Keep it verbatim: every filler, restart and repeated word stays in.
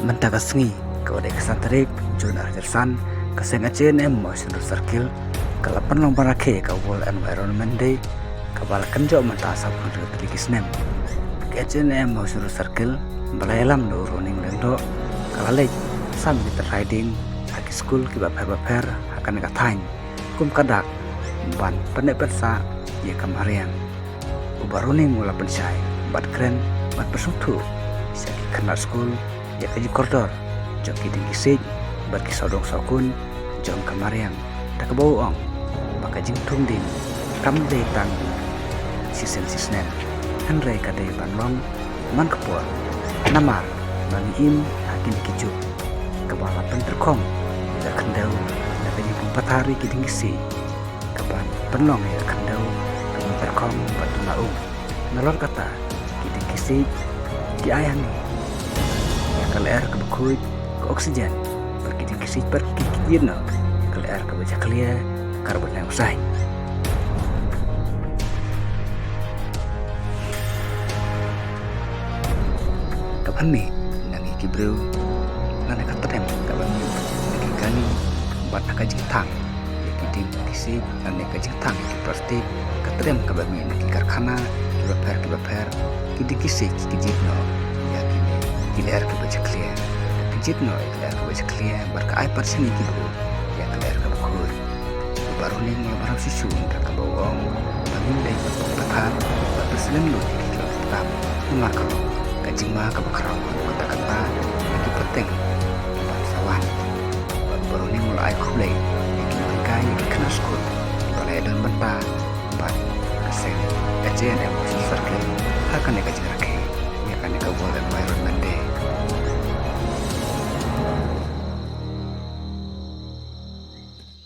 Mynta ka sngi, kaba dei ka san tarik Jun ar hajar san, ka seng H A N M Mawshynrut Circle ka la pynlong ban rakhe ka World Environment Day, kaba la kynjoh mynta sa phew hynriew tylli ki snem. Ka H A N M Mawshynrut Circle, ba la ïalam da u Roning Lyngdoh, ka la leit sam ki trai ding ha ki skul kiba pher bapher ha kane ka thaiñ, kum ka dak ban pynneh pynsah ïa ka mariang. U Bah Roning u la pynshai bad kren bad pynsngewthuh sha ki khynnah skul ïa ka jingkordor jong ki dieng ki siej bad ki sawdong sawkun jong ka mariang, da kaba u ong ba ka jingthung ding kam dei tang shisien shisnem, hynrei ka dei ban long man ka por, namar ba ngi im ha kine ki juk kaba la pyntyrkhong ïa ka khyndew da ka jingpynbeit pathar ïa ki dieng ki siej, kaban pynlong ïa ka khyndew ka pyntyrkhong bad duna um. Nalor kata, ki dieng ki siej ki ai hangne ïa ka lyer kaba khuid, ka oxygen, bad ki dieng ki siej pat ki, ki jied noh ïa ka lyer kaba jakhlia, carbon dioxide. Kaba hynne, na ngi ki briew, lane ka triem kaba mih na ki kali bad na ka jingthang ïa ki dieng ki siej, lane ka jingthang ïa ki plastik, ka triem kaba mih na ki karkhana kiba pher kiba pher, ki dieng ki siej ki jied noh ïa kine ki lyer kiba jakhlia. Ki jied noh ïa ki lyer kiba jakhlia bad ka ai pat sha ngi ki briew ïa ka lyer kaba khuid. U Bah Roning u la bynrap shuh shuh da kaba u ong ba ngim dei ban pynpathar bad pynslem lut ïa ki khlem pyrkhat, namar ka long ka jingma kaba khraw kata kata ïa ki pateng ban sa wan. Bad u Bah Roning u la ai khublei ïa ki nonghikai, ïa ki khynnah skul kiba la ïadon bynta bad ka seng H A N M Mawshynrut Circle ha kane ka jingïalang.